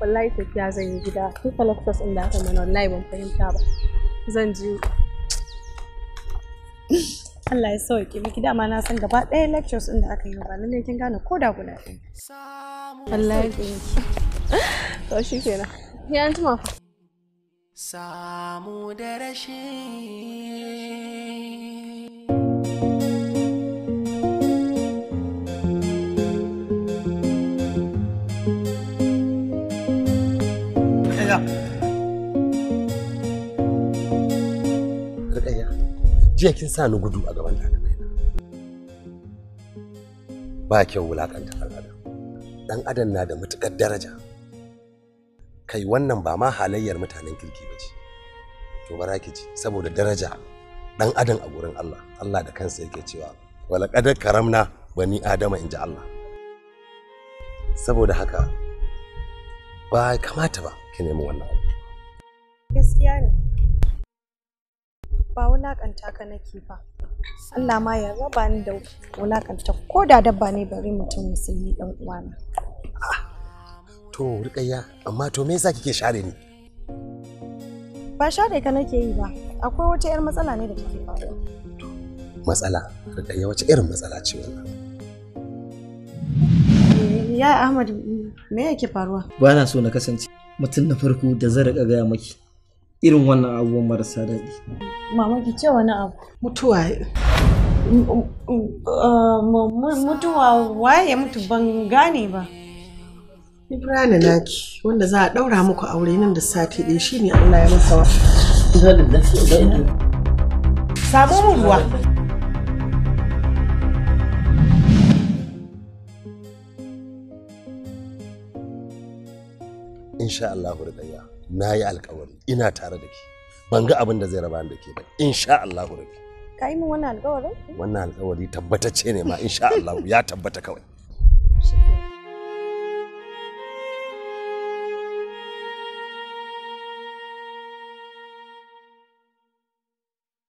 Wallahi tafiya zan yi gida. Duka lectures ɗin da aka mana wallahi ban fahimta ba. Zan je. Allah ya sauke miki, dama na san gaba ɗaya lectures ɗin da aka yi ba lallai kin gane ko da guda ɗaya. Wallahi. To shikenan. Ya an jima fa. Samu da rashi. Rukayya, jiya kin sa ni gudu a gaban ɗalibai na. Ba kyau wulakanta ɗan adam. Ɗan adam na da matuƙar daraja. Kai wannan ba ma halayyar mutanen kirki ba ce. To bara ki ji, saboda daraja ɗan adam a gurin Allah, Allah da kansa yake cewa walaƙad karamna bani adama, in ji Allah. Saboda haka ba kamata ba ki nemi wannan abu. Gaskiya ne. Ba wulaƙanta ka nake ba. Allah ma ya raba ni da wulaƙanta ko da dabba ne, bari mutum musulmi ɗan uwana. To Rukayya, amma to me yasa kike share ni? Ba share ka nake yi ba. Akwai wata 'yar matsala ne da take faruwa. Matsala? Rukayya, wace irin matsala ce wannan? Ya Ahmad, me yake faruwa? Ba na so na kasance mutum na farko da zan riƙa gaya maki irin wannan abubuwan marasa daɗi. Mama, ki ce wani abu. Mutuwa. Mutuwa? Waye ya mutu? Ban gane ba. Ibrahim naki wanda za a ɗaura muku aure nan da sati ɗaya shine Allah ya masa wa. Samo mun ruwa. Insha Allah Rukayya, na yi alkawari ina tare da ke. Ban ga abin da zai raba ni da ke ba. Insha Allah Rabbi. Ka yi min wannan alƙawarin? Wannan alkawari tabbatacce ne ma, insha Allah ya tabbata kawai.